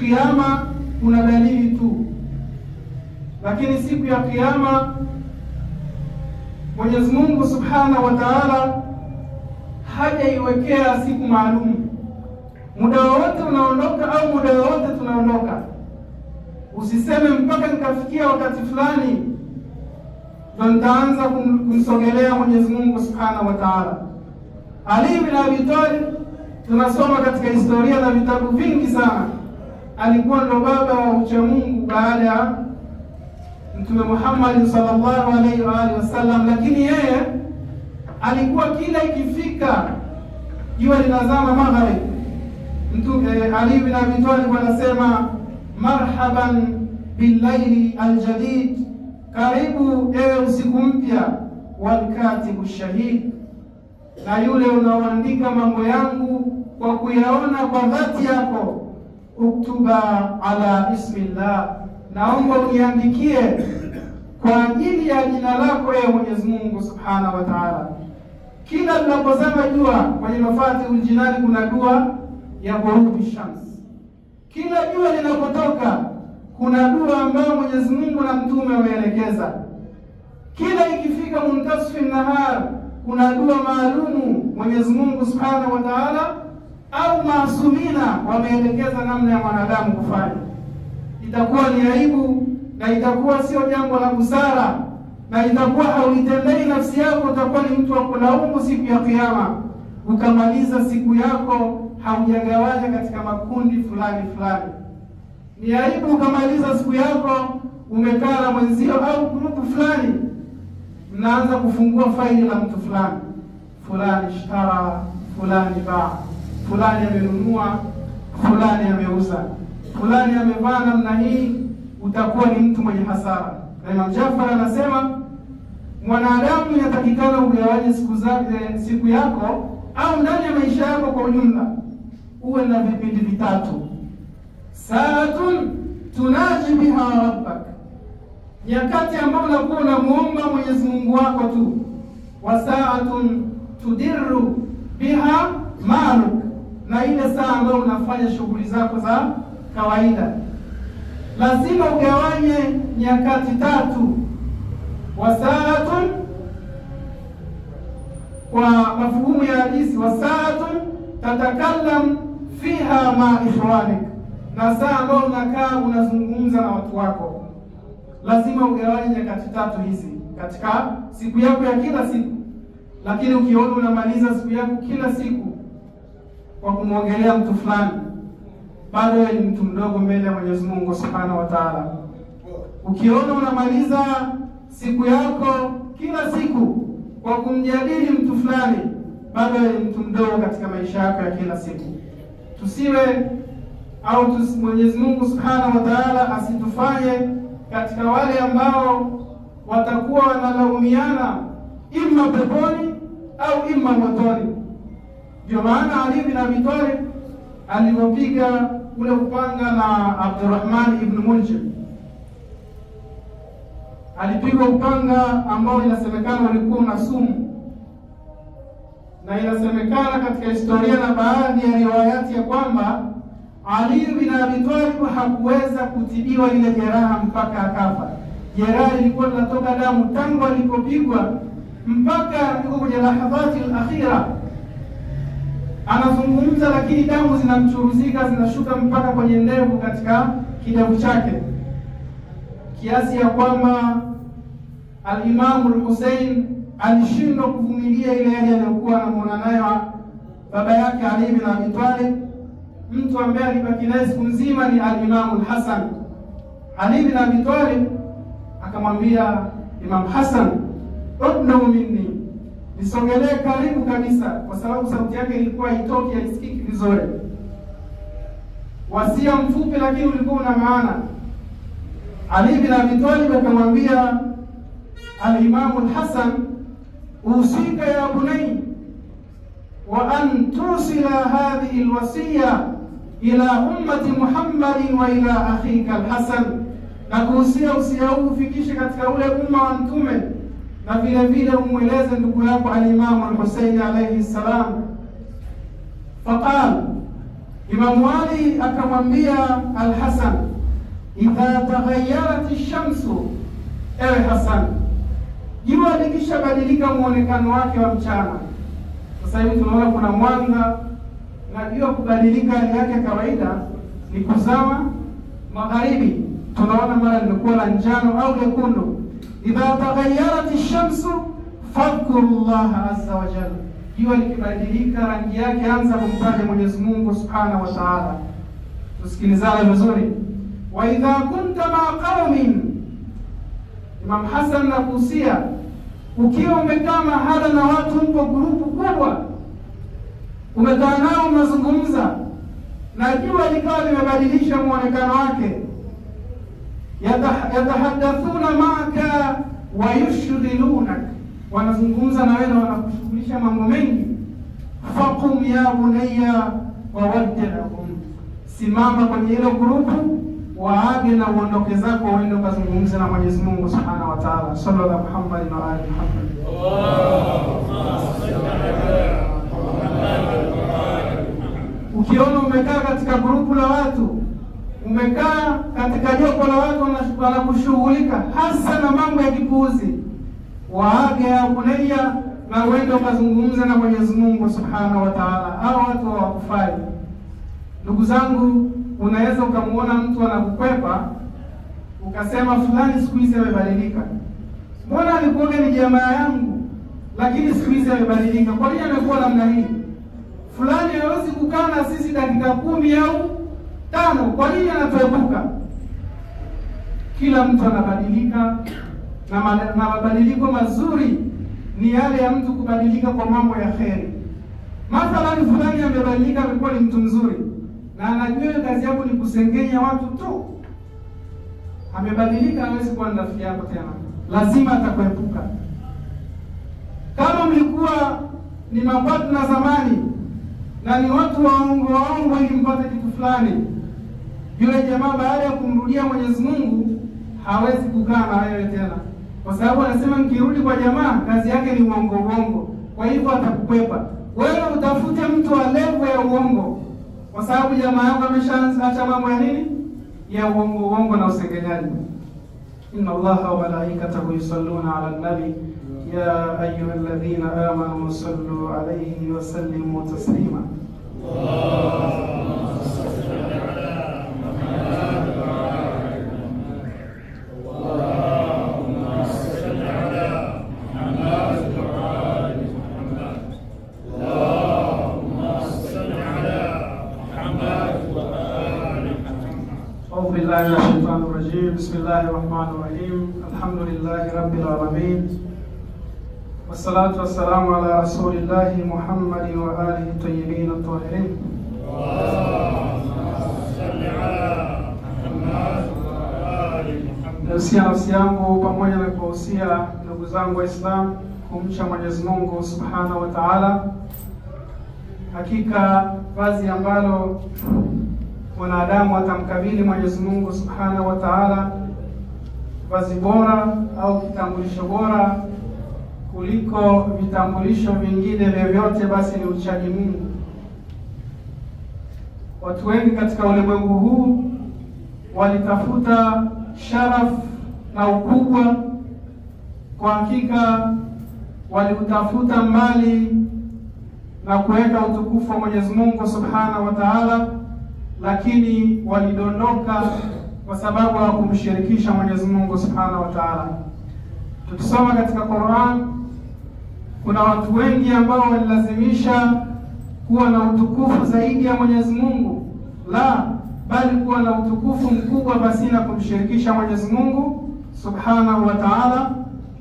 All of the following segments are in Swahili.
Kiyama kuna dalili tu, lakini siku ya Kiyama Mwenyezi Mungu Subhanahu wa Ta'ala hajaiwekea siku maalum. Muda wote unaondoka au muda wote tunaondoka. Usiseme mpaka nikafikia wakati fulani ndo nitaanza kumsogelea Mwenyezi Mungu Subhanahu wa Ta'ala. Ali bin Abi Talib tunasoma katika historia na vitabu vingi sana, alikuwa ndo baba wa ucha Mungu baada ya Mtume Muhammad sallallahu alaihi wa alihi wasallam. Lakini yeye alikuwa kila ikifika jua linazama magharibi, Mtume Ali bin Abi Talib anasema marhaban billaili aljadid, karibu ewe usiku mpya, walkatibu shahid, na yule unaoandika mambo yangu kwa kuyaona kwa dhati yako, uktuba ala ismillah, naomba uniandikie kwa ajili ya jina lako ewe Mwenyezi Mungu Subhanahu wa Ta'ala. Kila tunapozama jua kwenye Mafatihul Jinani kuna dua ya ghurubi shams. Kila jua linapotoka kuna dua ambayo Mwenyezi Mungu na Mtume wameelekeza. Kila ikifika muntasfi nahar kuna dua maalumu Mwenyezi Mungu Subhanahu wa Ta'ala au maasumina wameelekeza namna ya mwanadamu kufanya. Itakuwa ni aibu na itakuwa sio jambo la busara na itakuwa haulitendei nafsi yako, utakuwa ni mtu wa kulaumu siku ya Kiyama. Ukamaliza siku yako haujagawanya katika makundi fulani fulani. Ni aibu ukamaliza siku yako umekaa na mwenzio au grupu fulani, mnaanza kufungua faili la mtu fulani, fulani ishtara, fulani baa, fulani amenunua, fulani ameuza, fulani amevaa namna hii. Utakuwa ni mtu mwenye hasara. Na Imam Jafar anasema mwanadamu inatakikana ugawanye siku zake, siku yako au ndani ya maisha yako kwa ujumla, uwe na vipindi vitatu. Saatun tunaji biha rabbak, nyakati ambayo unakuwa unamuomba Mwenyezi Mungu wako tu. Wa saatun tudirru biha maluk, na ile saa ambayo unafanya shughuli zako za kawaida. Lazima ugawanye nyakati tatu. Wasaatun kwa mafuhumu ya hadithi, wasaatun tatakallam fiha ma ikhwanik, na saa ambayo unakaa unazungumza na watu wako. Lazima ugawanye nyakati tatu hizi katika siku yako ya kila siku. Lakini ukiona unamaliza siku yako kila siku kwa kumwongelea mtu fulani, bado wewe ni mtu mdogo mbele ya Mwenyezi Mungu Subhanahu wa Ta'ala. Ukiona unamaliza siku yako kila siku kwa kumjadili mtu fulani, bado wewe ni mtu mdogo katika maisha yako ya kila siku. Tusiwe au Mwenyezi Mungu Subhanahu wa Ta'ala asitufanye katika wale ambao watakuwa wanalaumiana imma peponi au imma motoni. Ndio maana Ali bin Abi Talib alipopiga ule upanga na Abdurrahman ibn Muljim, alipigwa upanga ambao inasemekana ulikuwa na sumu, na inasemekana katika historia na baadhi ya riwayati ya kwamba Ali bin Abi Talib hakuweza kutibiwa ile jeraha mpaka akafa. Jeraha ilikuwa linatoka damu tangu alipopigwa mpaka yuko kwenye lahadhati al-akhira anazungumza, lakini damu zinamchuruzika zinashuka mpaka kwenye ndevu katika kidevu chake, kiasi ya kwamba al-Imam al-Hussein alishindwa kuvumilia ile hali aliyokuwa anamuona nayo baba yake Ali bin Abi Talib. Mtu ambaye alibaki naye siku nzima ni al-Imam al-Hasan. Ali bin Abi Talib akamwambia Imam Hasan, udnu minni, nisogelee karibu kabisa, kwa sababu sauti yake ilikuwa haitoki, haisikiki vizuri. Wasia mfupi lakini ulikuwa una maana. Ali bin Abi Talib akamwambia al-Imam al-Hasan, usika ya bunay wa an tusila hadhihi alwasiya ila ummati Muhammadin wa ila akhika al-Hasan, na kuhusia usia huu ufikishe katika ule umma wa Mtume, na vile vile umweleze ndugu yako al-Imam al-Husayn alayhi salam. Faqal, Imamu Ali akamwambia Al-Hasan, idha taghayyarat ash-shamsu, ewe Hasan, jua likishabadilika muonekano wake wa mchana. Sasa hivi tunaona kuna mwanga, na jua kubadilika hali yake kawaida ni kuzama magharibi, tunaona mara limekuwa la njano au lekundu. Idha taghayyarat ash-shamsu fadhkurullaha azza wa jalla, jua likibadilika rangi yake, anza kumtaja Mwenyezi Mungu Subhanahu wa Ta'ala. Tusikilizane vizuri. Wa idha kunta ma qaumin, Imam Hassan nakuhusia, ukiwa umekaa mahala na watu, mpo grupu kubwa, umekaa nao mnazungumza, na jua likawa limebadilisha muonekano wake, yatahaddathuna ma'aka wa yushghilunak, wanazungumza na wewe na wanakushughulisha mambo mengi. Faqum ya bunayya wa wad'uhum, simama kwenye hilo grupu, waage na uondoke zako, uende ukazungumze na Mwenyezi Mungu Subhanahu wa Ta'ala. Sallallahu Muhammadin wa ali Muhammad. Ukiona umekaa katika grupu la watu, umekaa katika jopo la watu wanakushughulika hasa na mambo ya kipuuzi, waage ya bunayya na uende ukazungumze na Mwenyezi Mungu Subhanahu wa Ta'ala. Hao watu hawakufai. Ndugu zangu, unaweza ukamuona mtu anakukwepa ukasema fulani siku hizi amebadilika, mbona alikuwa ni jamaa yangu lakini siku hizi amebadilika, kwa nini amekuwa namna hii? Fulani hawezi kukaa na sisi dakika 10 au 5, kwa nini anatuepuka? Kila mtu anabadilika, na mabadiliko mazuri ni yale ya mtu kubadilika kwa mambo ya kheri. Mathalan, fulani amebadilika, amekuwa ni mtu mzuri na anajua kazi yako ni kusengenya watu tu, amebadilika, hawezi kuwa ni rafiki yako tena, lazima atakuepuka. Kama mlikuwa ni mapartner zamani na ni watu waongo waongo ili mpate kitu fulani, yule jamaa baada ya kumrudia Mwenyezi Mungu hawezi kukaa na wewe tena, kwa sababu anasema nikirudi kwa jamaa kazi yake ni uongo uongo, kwa hivyo atakukwepa. Wewe utafute mtu wa level ya uongo, kwa sababu jamaa yako ameshaanza mambo ya nini? Ya uongo uongo na usengenyaji. Inna Allaha wa malaikatahu yusalluna ala nabi ya ayyuhalladhina amanu sallu alayhi wa sallimu taslima. Allahumma salli ala Muhammad wa ali Muhammad. Allahumma salli ala Muhammad wa ali Muhammad. Allahumma salli ala Muhammad wa ali Muhammad. أعوذ بالله من الشيطان الرجيم. بسم الله الرحمن الرحيم. الحمد لله رب العالمين، والصلاة والسلام على رسول الله محمد وآله الطيبين الطاهرين. اللهم صل على محمد وآل محمد. Nausia nafsi yangu pamoja na kuwahusia ndugu zangu Waislamu kumcha Mwenyezi Mungu Subhanahu wa Ta'ala. Hakika vazi ambalo mwanadamu atamkabili Mwenyezi Mungu Subhanahu wa Ta'ala, vazi bora au kitambulisho bora kuliko vitambulisho vingine vyovyote, basi ni uchaji Mungu. Watu wengi katika ulimwengu huu walitafuta sharaf na ukubwa, kwa hakika waliutafuta mbali na kuweka utukufu wa Mwenyezi Mungu Subhanahu wa Ta'ala, lakini walidondoka kwa sababu hawakumshirikisha Mwenyezi Mungu Subhanahu wa Ta'ala. Tukisoma katika Qur'an, kuna watu wengi ambao walilazimisha kuwa na utukufu zaidi ya Mwenyezi Mungu, la bali kuwa na utukufu mkubwa pasina kumshirikisha Mwenyezi Mungu Subhanahu wa Ta'ala,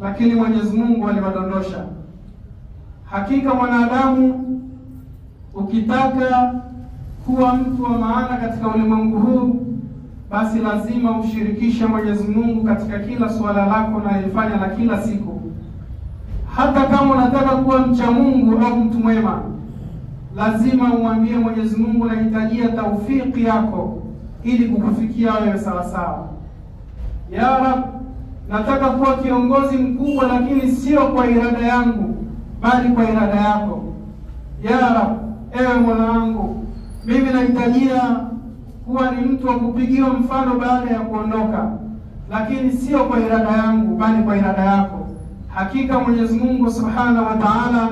lakini Mwenyezi Mungu aliwadondosha. Hakika mwanadamu ukitaka kuwa mtu wa maana katika ulimwengu huu, basi lazima umshirikishe Mwenyezi Mungu katika kila suala lako unalofanya la kila siku. Hata kama unataka kuwa mcha Mungu au mtu mwema, lazima umwambie Mwenyezi Mungu nahitajia taufiki yako ili kukufikia wewe sawa sawa. Ya Rab, nataka kuwa kiongozi mkubwa, lakini sio kwa irada yangu, bali kwa irada yako. Ya Rab, ewe Mola wangu, Mimi nahitajia kuwa ni mtu wa kupigiwa mfano baada ya kuondoka, lakini sio kwa irada yangu, bali kwa irada yako. Hakika Mwenyezi Mungu Subhanahu wa Ta'ala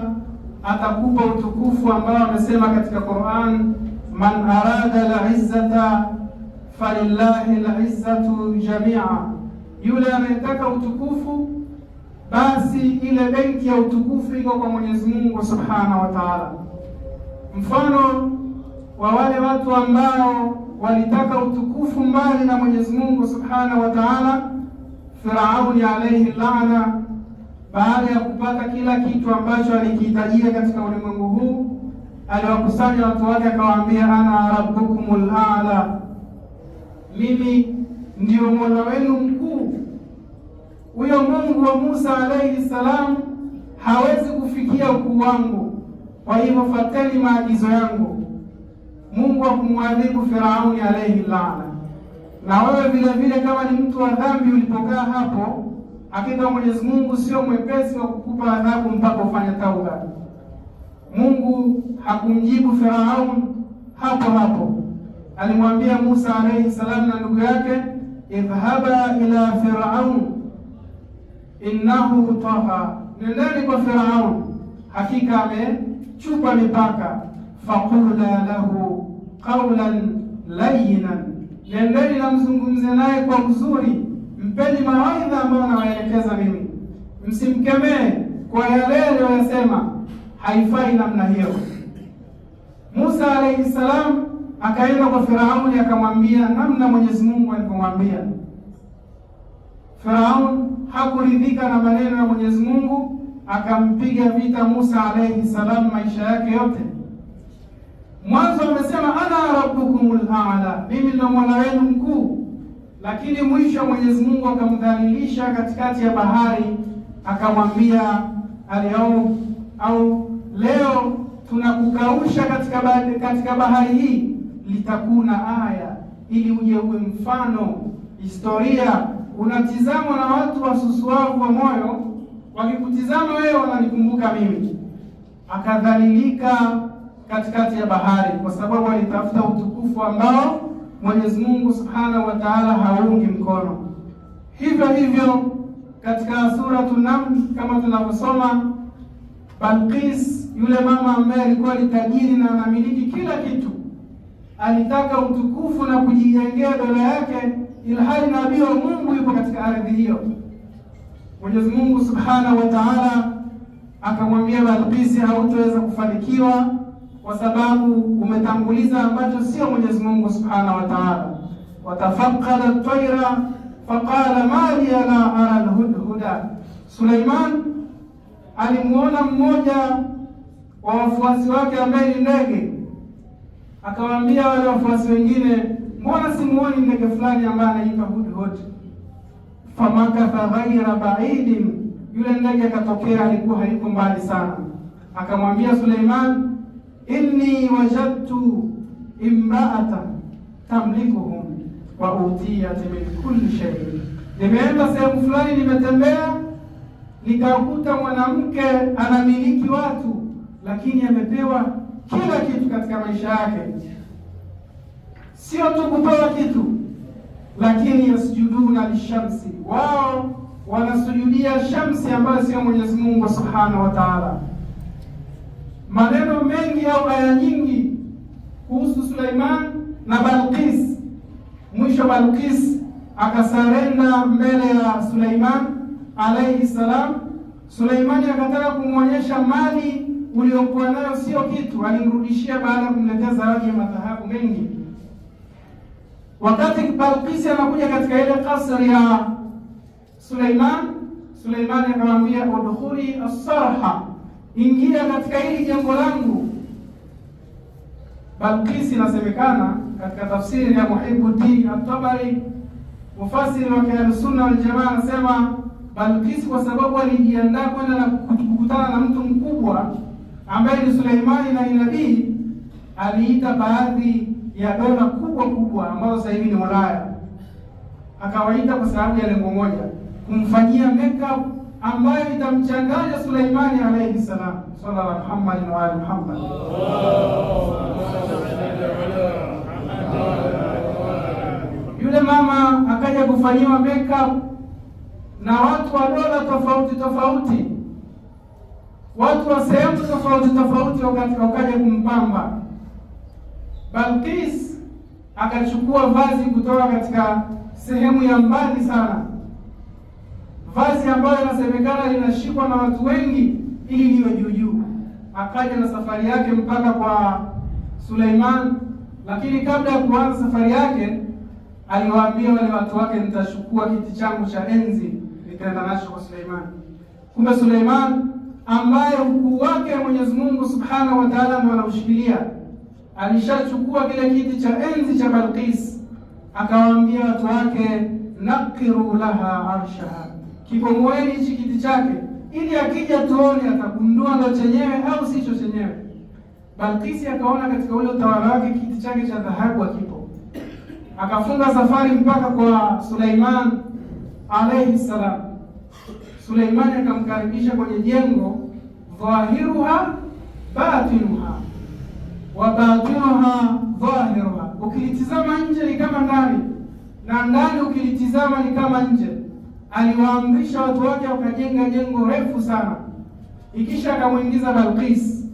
atakupa utukufu ambao amesema katika Qur'an, man arada al-izzata falillahi al-izzatu jami'a, yule anayetaka utukufu basi ile benki ya utukufu iko kwa Mwenyezi Mungu Subhanahu wa Ta'ala. Mfano wa wale watu ambao walitaka utukufu mbali na Mwenyezi Mungu Subhanahu wa Ta'ala, Firauni alayhi laana, baada ya kupata kila kitu ambacho alikihitajia katika ulimwengu huu, aliwakusanya watu wake akawaambia, ana rabbukumul a'la, mimi ndio Mola wenu mkuu. Huyo Mungu wa Musa alayhi salam hawezi kufikia ukuu wangu, kwa hivyo fateni maagizo yangu. Mungu akumwadhibu Firauni alayhi laana. Na wewe vile vile kama ni mtu wa dhambi ulipokaa hapo, hakika Mwenyezi Mungu sio mwepesi wa kukupa adhabu mpaka ufanye tauba. Mungu hakumjibu Firaun hapo hapo, alimwambia Musa alayhi salam na ndugu yake, idhhaba ila Firaun innahu tagha, nendeni kwa Firaun, hakika amechupa mipaka. Faqula lahu qawlan layyinan, nendeni na mzungumze naye kwa uzuri, mpeni mawaidha ambayo nawaelekeza mimi, msimkemee kwa yale aliyosema, haifai namna hiyo. Musa alayhi salam akaenda kwa Firauni akamwambia namna Mwenyezi Mungu alivyomwambia. Firaun hakuridhika na maneno ya Mwenyezi Mungu, akampiga vita Musa alayhi salam maisha yake yote. Mwanzo amesema ana rabbukumul a'la, mimi ndo Mola wenu mkuu, lakini mwisho Mwenyezi Mungu akamdhalilisha katikati ya bahari, akamwambia aliyao au leo tunakukausha katika bahari hii, litakuna aya, ili uje uwe mfano, historia. Unatizamwa na watu wasusuavu wa moyo, wakikutizama wewe wananikumbuka mimi. Akadhalilika katikati ya bahari kwa sababu alitafuta utukufu ambao Mwenyezi Mungu Subhanahu wa Ta'ala haungi mkono. Hivyo hivyo katika Suratu Naml kama tunavyosoma, Balqis yule mama ambaye alikuwa ni tajiri na anamiliki kila kitu, alitaka utukufu na kujijengea dola yake, ilhali nabii wa Mungu yupo katika ardhi hiyo. Mwenyezi Mungu Subhanahu wa Ta'ala akamwambia Balqis, hautoweza kufanikiwa kwa sababu umetanguliza ambacho sio Mwenyezi Mungu Subhanahu wa Ta'ala. Watafaqada at-tayra faqala ma li la ara al-hudhuda. Suleiman alimuona mmoja wa wafuasi wake ambaye ni ndege, akawaambia wale wafuasi wengine, mbona simuoni ndege fulani ambaye anaitwa hudhud? Famakatha ghaira ba'idin, yule ndege akatokea, alikuwa hayuko mbali sana. Akamwambia Suleiman, inni wajadtu imra'atan tamlikuhum wa utiyat min kulli shay, nimeenda sehemu fulani, nimetembea nikakuta mwanamke anamiliki watu, lakini amepewa kila kitu katika maisha yake. Sio tu kupewa kitu, lakini yasjuduna lishamsi, wao wanasujudia shamsi ambayo sio Mwenyezi Mungu Subhanahu wa Ta'ala. Maneno mengi au aya nyingi kuhusu Suleiman na Balqis. Mwisho Balqis akasarenda mbele ya Suleiman alayhi salam. Suleimani akataka kumwonyesha mali uliokuwa nayo sio kitu, alimrudishia baada ya kumletea zawadi ya madhahabu mengi. Wakati Balqis anakuja katika ile kasri ya Suleiman, Suleiman akamwambia udkhuli as-sarha, ingia katika hili jengo langu. Balqis inasemekana katika tafsiri ya Muhibbuddin At-Tabari, mufasiri wa Ahlus-Sunna wal Jamaa, anasema Balqis kwa sababu alijiandaa kwenda na kukutana na mtu mkubwa ambaye ni Suleimani na nabii, aliita baadhi ya dola kubwa kubwa ambazo sasa hivi ni Ulaya, akawaita kwa sababu ya lengo moja, kumfanyia makeup ambayo itamchanganya Suleimani alayhi salam. Sallallahu Muhammad wa ali Muhammad. على محمد. Yule mama akaja kufanyiwa makeup na watu wa dola tofauti tofauti, watu wa sehemu tofauti tofauti wakaja kumpamba. Balqis akachukua vazi kutoka katika sehemu ya mbali sana, vazi ambayo inasemekana linashikwa na watu wengi ili liwe juu juu. Akaja na safari yake mpaka kwa Suleiman, lakini kabla ya kuanza safari yake aliwaambia wale watu wake, nitachukua kiti changu cha enzi nitaenda nacho kwa Suleiman. Kumbe Suleiman ambaye ukuu wake Mwenyezi Mungu Subhanahu wa Ta'ala ndiye anaushikilia, alishachukua kile kiti cha enzi cha Balqis. Akawaambia watu wake, naqiru laha arshaha, kibomoeni hichi kiti chake ili akija tuone atagundua ndo chenyewe au sicho chenyewe. Balqis akaona katika ule utawala wake kiti chake cha dhahabu hakipo. Akafunga safari mpaka kwa Suleiman alayhi salam. Suleiman akamkaribisha kwenye jengo, dhahiruha batinuha wa batinuha dhahiruha, ukilitizama nje ni kama ndani na ndani ukilitizama ni kama nje. Aliwaamrisha watu wake wakajenga jengo refu sana. Ikisha akamuingiza Balqis.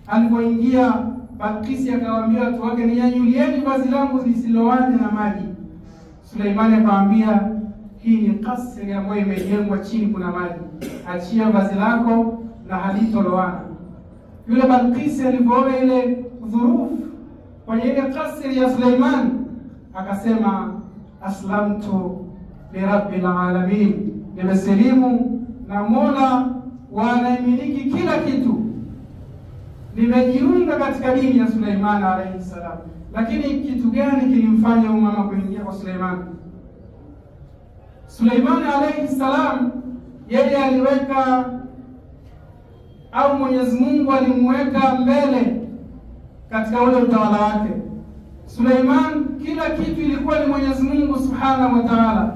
Alipoingia Balqis akawaambia watu wake, ninyanyulieni vazi langu lisilowane na maji. Suleimani akawaambia, hii ni kasri ambayo imejengwa chini kuna maji, achia vazi lako na halitolowana. Yule Balqis alipoona ile dhurufu kwenye ile kasri ya Suleiman akasema, aslamtu lirabbil alamin, nimesilimu na Mola wa anayemiliki kila kitu, nimejiunga katika dini ya Suleiman alayhi salam. Lakini kitu gani kilimfanya huyu mama kuingia kwa Suleiman? Suleiman alayhi salam yeye aliweka au Mwenyezi Mungu alimweka mbele katika ule utawala wake. Suleiman kila kitu ilikuwa ni Mwenyezi Mungu Subhanahu wa Ta'ala.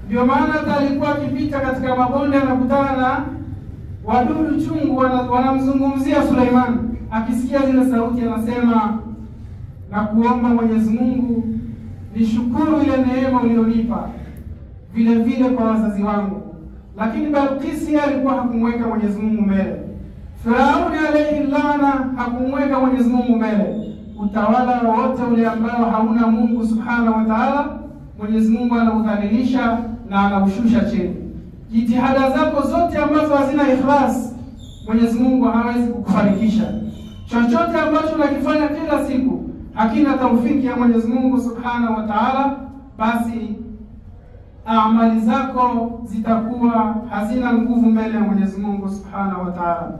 Ndio maana hata alikuwa akipita katika mabonde anakutana na wadudu chungu wanamzungumzia Suleiman. Akisikia zile sauti anasema, na kuomba Mwenyezi Mungu nishukuru ile neema ulionipa, vile vile kwa wazazi wangu. Lakini Balqis alikuwa hakumweka Mwenyezi Mungu mbele. Firauni alayhi laana hakumweka Mwenyezi Mungu mbele. Utawala wote ule ambao hauna Mungu Subhanahu wa Ta'ala, Mwenyezi Mungu anaudhalilisha na anaushusha chini. Jitihada zako zote ambazo hazina ikhlas, Mwenyezi Mungu hawezi kukufanikisha. Chochote ambacho unakifanya kila siku hakina taufiki ya Mwenyezi Mungu Subhanahu wa Ta'ala, basi amali zako zitakuwa hazina nguvu mbele ya Mwenyezi Mungu Subhanahu wa Ta'ala.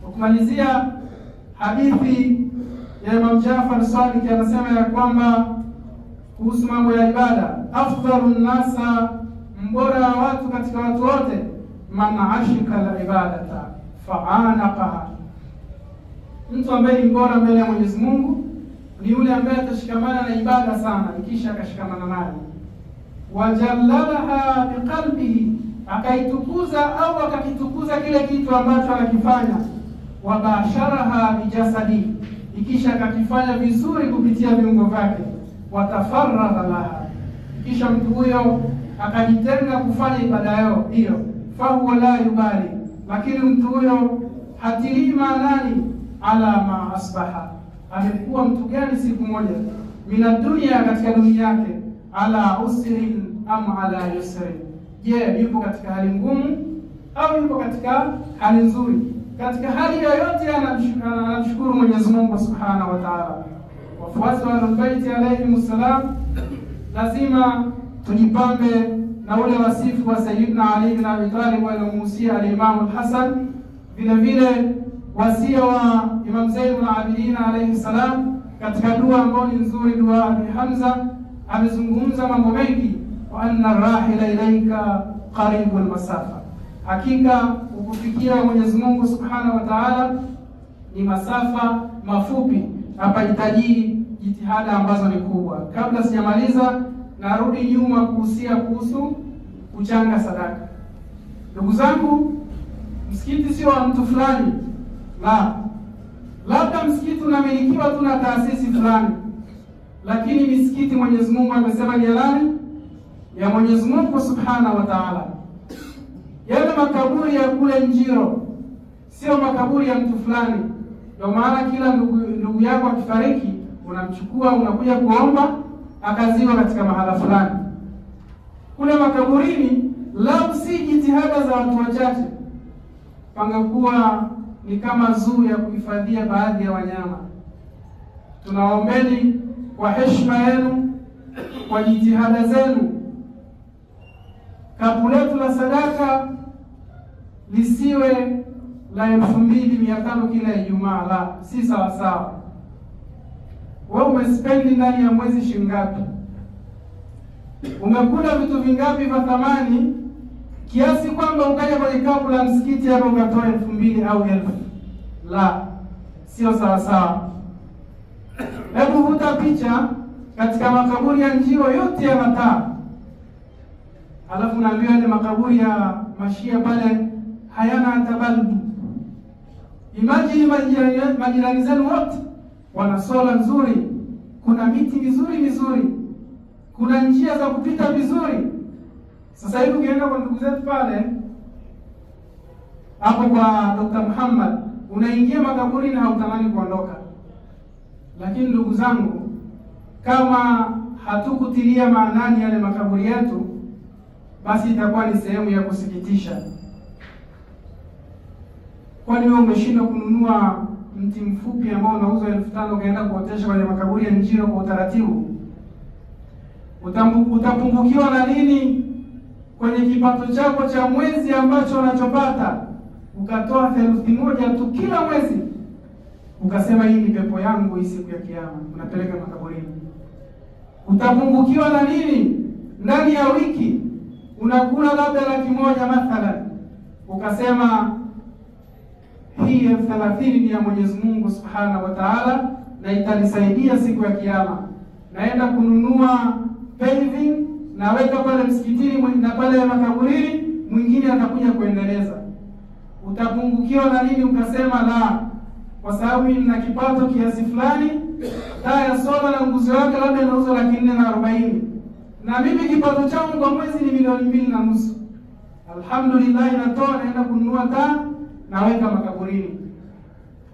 Kwa kumalizia, hadithi ya Imam Jafar Sadiq anasema ya kwamba kuhusu mambo ya ibada, afdhalun nasa, mbora wa watu katika watu wote, man ashika al-ibadata fa'anaqaha, mtu ambaye ni mbora mbele ya Mwenyezi Mungu ni yule ambaye atashikamana na ibada sana, kisha akashikamana nayo. Wajallalaha biqalbihi, akaitukuza au akakitukuza kile kitu ambacho anakifanya. Wabasharaha bijasadi, ikisha akakifanya vizuri kupitia viungo vyake. Watafaragha laha, kisha mtu huyo akajitenga kufanya ibada yao hiyo. Fahuwa la yubali, lakini mtu huyo hatilii maanani ala ma asbaha, amekuwa mtu gani siku moja, mina dunia, katika dunia yake, ala usrin am ala yusrin, je, yupo katika hali ngumu au yupo katika hali nzuri? Katika hali yoyote anamshukuru Mwenyezi Mungu Subhanahu wa Ta'ala. Wafuasi wa Ahlul Bait alayhi salam, lazima tujipambe na ule wasifu wa Sayyidina Ali bin Abi Talib aliyomuhusia al-Imam al-Hasan, vile vile wasia wa Imam Zainul Abidin alayhi salam katika dua ambayo ni nzuri, dua Abi Hamza. Amezungumza mambo mengi, wa anna rahila ilaika qaribul masafa, hakika kukufikia Mwenyezi Mungu Subhanahu wa Ta'ala ni masafa mafupi, hapahitaji jitihada ambazo ni kubwa. Kabla sijamaliza, narudi nyuma kuhusia kuhusu kuchanga sadaka. Ndugu zangu, msikiti sio wa mtu fulani, la. Labda msikiti unamilikiwa tu na taasisi fulani, lakini misikiti Mwenyezi Mungu amesema ni nani? Ya Mwenyezi Mungu Subhanahu wa Ta'ala. Yale makaburi ya kule Njiro sio makaburi ya mtu fulani. Ndio maana kila ndugu yako akifariki unamchukua unakuja kuomba akaziwa katika mahala fulani. Kule makaburini lau si jitihada za watu wachache, pangekuwa ni kama zoo ya kuhifadhia baadhi ya wanyama. Tunaombeni kwa heshima yenu, kwa jitihada zenu, kapu letu la sadaka lisiwe la 2500 kila Ijumaa, la si sawa sawa. Wewe umespendi ndani ya mwezi shilingi ngapi? Umekula vitu vingapi vya thamani kiasi kwamba ukaja kwenye kapu la msikiti hapo ukatoa 2000 au 1000? La, sio sawa sawa. Hebu vuta picha katika makaburi ya Njiro yote ya mataa, alafu naambiwa ile makaburi ya Mashia pale hayana hata balbu. Imagine majirani zenu wote wana sola nzuri, kuna miti mizuri mizuri, kuna njia za kupita vizuri. Sasa hivi ukienda kwa ndugu zetu pale hapo kwa Dr. Muhammad, unaingia makaburini na hautamani kuondoka. Lakini ndugu zangu, kama hatukutilia maanani yale makaburi yetu, basi itakuwa ni sehemu ya kusikitisha. Kwani wewe umeshindwa kununua mti mfupi ambao unauzwa 5000 ukaenda kuotesha kwenye makaburi ya Njiro kwa utaratibu? Utapungukiwa na nini kwenye kipato chako cha mwezi ambacho unachopata? Ukatoa theluthi moja tu kila mwezi, ukasema hii ni pepo yangu hii siku ya kiyama, unapeleka makaburini. Utapungukiwa na nini ndani ya wiki unakula labda 100,000 mathalan, ukasema hii 30,000 ni ya Mwenyezi Mungu Subhanahu wa Ta'ala na itanisaidia siku ya kiyama. Naenda kununua paving, naweka pale msikitini na pale makaburini, mwingine atakuja kuendeleza. Utapungukiwa na nini ukasema la, kwa sababu mimi nina kipato kiasi fulani, taa ya sola na nguzo yake labda inauzwa 440,000, na mimi kipato changu kwa mwezi ni 2.5 milioni. Alhamdulillah, natoa naenda kununua taa naweka makaburini.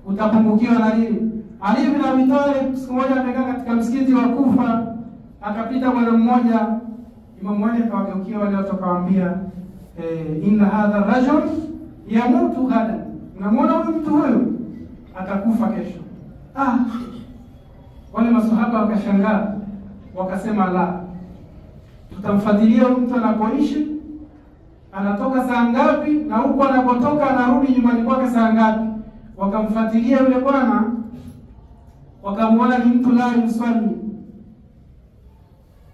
Utapungukiwa na nini? Ali bin Abi Talib siku moja amekaa katika msikiti wa Kufa, akapita bwana mmoja. Imam mmoja akawageukia wale watu akawaambia, inna hadha rajul yamutu ghadan, unamwona huyu mtu huyu atakufa kesho. Wale masahaba wakashangaa, wakasema la, tutamfuatilia huyu mtu anapoishi, anatoka saa ngapi na huko anapotoka anarudi nyumbani kwake saa ngapi. Wakamfuatilia yule bwana, wakamuona ni mtu la yusali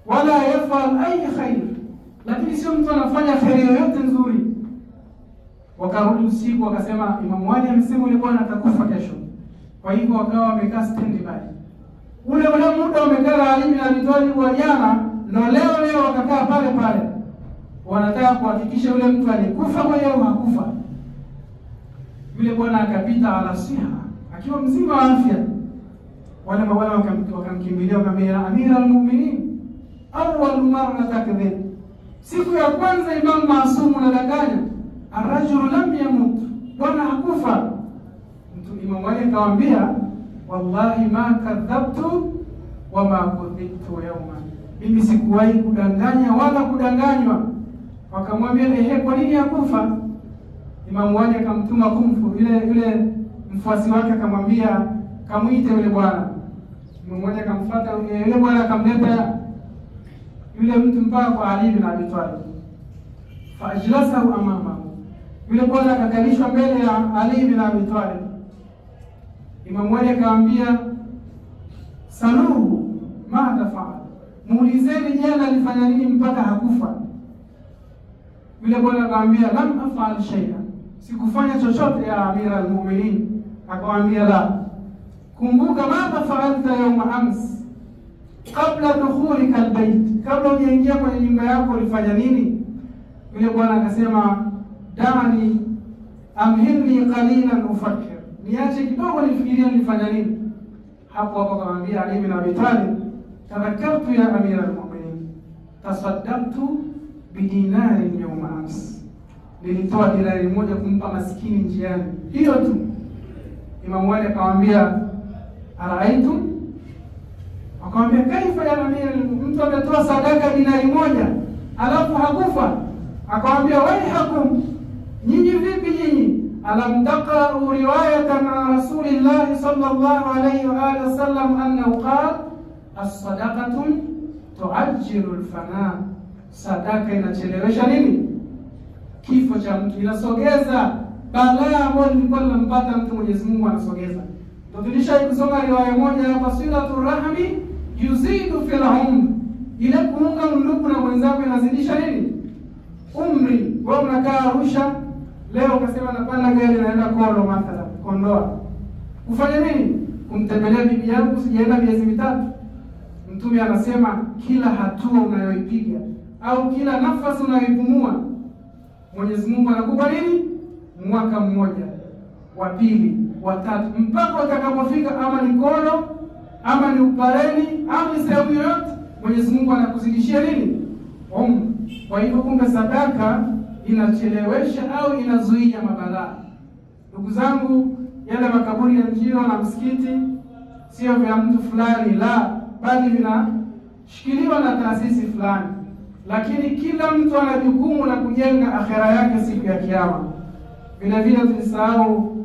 wala yafal ay khair, lakini sio mtu anafanya khair yoyote nzuri. Wakarudi usiku wakasema Imam Ali amesema yule bwana atakufa kesho. Kwa hivyo wakawa wamekaa standby. Ule muda wamekaa Ali bin Abi Talib wa jana, na leo wakakaa pale pale, wanataka kuhakikisha yule mtu alikufa mwenyewe au hakufa. Yule bwana akapita alasiha akiwa mzima wa afya. Wale mabwana wakamkimbilia wakamwambia, Amira al-Mu'minin, awwal marra takdhib, siku ya kwanza Imam Maasumu unadanganya, arrajulu lam yamut, bwana hakufa. Mtu Imam Ali akamwambia, wallahi ma kadhabtu wa ma kudhibtu yawma, mimi sikuwahi kudanganya wala kudanganywa. Wakamwambia, ehe, kwa nini hakufa? Imam Ali akamtuma kumfu yule mfuasi wake, akamwambia kamuite yule bwana. Imam Ali akamfuata yule bwana, akamleta yule mtu mpaka kwa Ali bin Abi Talib. Faajlasahu amamahu, yule bwana akakalishwa mbele ya Ali bin Abi Talib. Imam Ali akamwambia, saluhu madha faal, muulizeni jana alifanya nini mpaka hakufa. Yule bwana akamwambia, lam afal shay'a, sikufanya chochote ya Amira al-Mu'minin. Akamwambia, la, kumbuka madha faalta yawma ams kabla dukhulika albayt, kabla hujaingia kwenye nyumba yako ulifanya nini? Yule bwana akasema, dani amhilni qalilan ufakir, niache kidogo nifikirie nilifanya nini. Hapo hapo akamwambia Ali bin Abi Talib, tadhakkartu ya amira al-mu'minin, tasaddaqtu bidinarin yawma ams, nilitoa dinari moja kumpa maskini njiani, hiyo tu. Imamu Ali akamwambia araaitum? Akamwambia kaifa ya amira, mtu ametoa sadaka dinari moja alafu hakufa? Akamwambia waihakum, nyinyi vipi nyinyi? Alam taqra'u riwayatan an rasulillahi sallallahu alayhi wa alihi wasallam annahu qala as-sadaqatu tu'ajjilu al-fana, sadaka inachelewesha nini? Kifo cha mtu, inasogeza balaa ambayo lilikuwa linampata mtu, Mwenyezi Mungu anasogeza. Ndio tulishai kusoma riwaya moja hapa, silatul rahmi yuzidu fil umr, ile kuunga ndugu na mwenzako inazidisha nini? Umri. Wewe unakaa Arusha leo ukasema napanda gari naenda Kolo mathalan, Kondoa, kufanya nini? Kumtembelea bibi yangu, sijaenda miezi mitatu. Mtume anasema kila hatua unayoipiga au kila nafasi unayoipumua Mwenyezi Mungu anakupa nini? Mwaka mmoja, wa pili, wa tatu, mpaka utakapofika ama ni Kolo ama ni Upareni ama ni sehemu yoyote, Mwenyezi Mungu anakuzidishia nini? Umri. Kwa hivyo kumbe sadaka inachelewesha au inazuia mabalaa. Ndugu zangu, yale makaburi ya Njiro na msikiti sio vya mtu fulani, la, bali vinashikiliwa na taasisi fulani, lakini kila mtu ana jukumu la kujenga akhera yake siku ya Kiyama. Vile vile tulisahau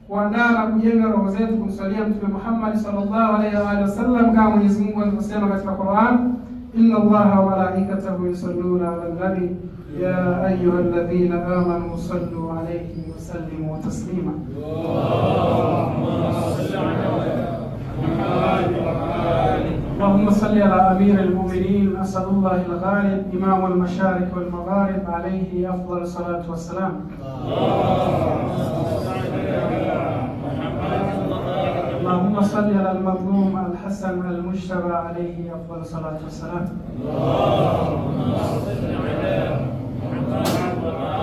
kuandaa na kujenga roho zetu kumsalia Mtume Muhammad sallallahu alaihi wa sallam, kama Mwenyezi Mungu alivyosema katika Qur'an, inna Allaha wa malaikatahu yusalluna ala nabi ya ayyuhalladhina amanu sallu alayhi wa sallimu taslima. اللهم صل على أمير المؤمنين أسد الله الغالب إمام المشارق والمغارب عليه أفضل الصلاة والسلام. اللهم صل على المظلوم الحسن المجتبى عليه أفضل الصلاة والسلام.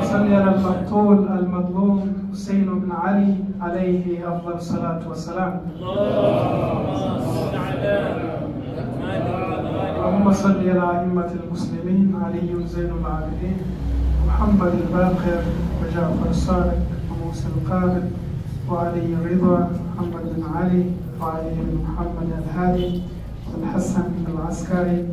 صل على المقتول المظلوم حسين بن علي عليه أفضل الصلاة والسلام. اللهم صل على أئمة المسلمين علي زين العابدين محمد الباقر وجعفر الصادق وموسى القابل وعلي الرضا محمد بن علي وعلي بن محمد الهادي والحسن العسكري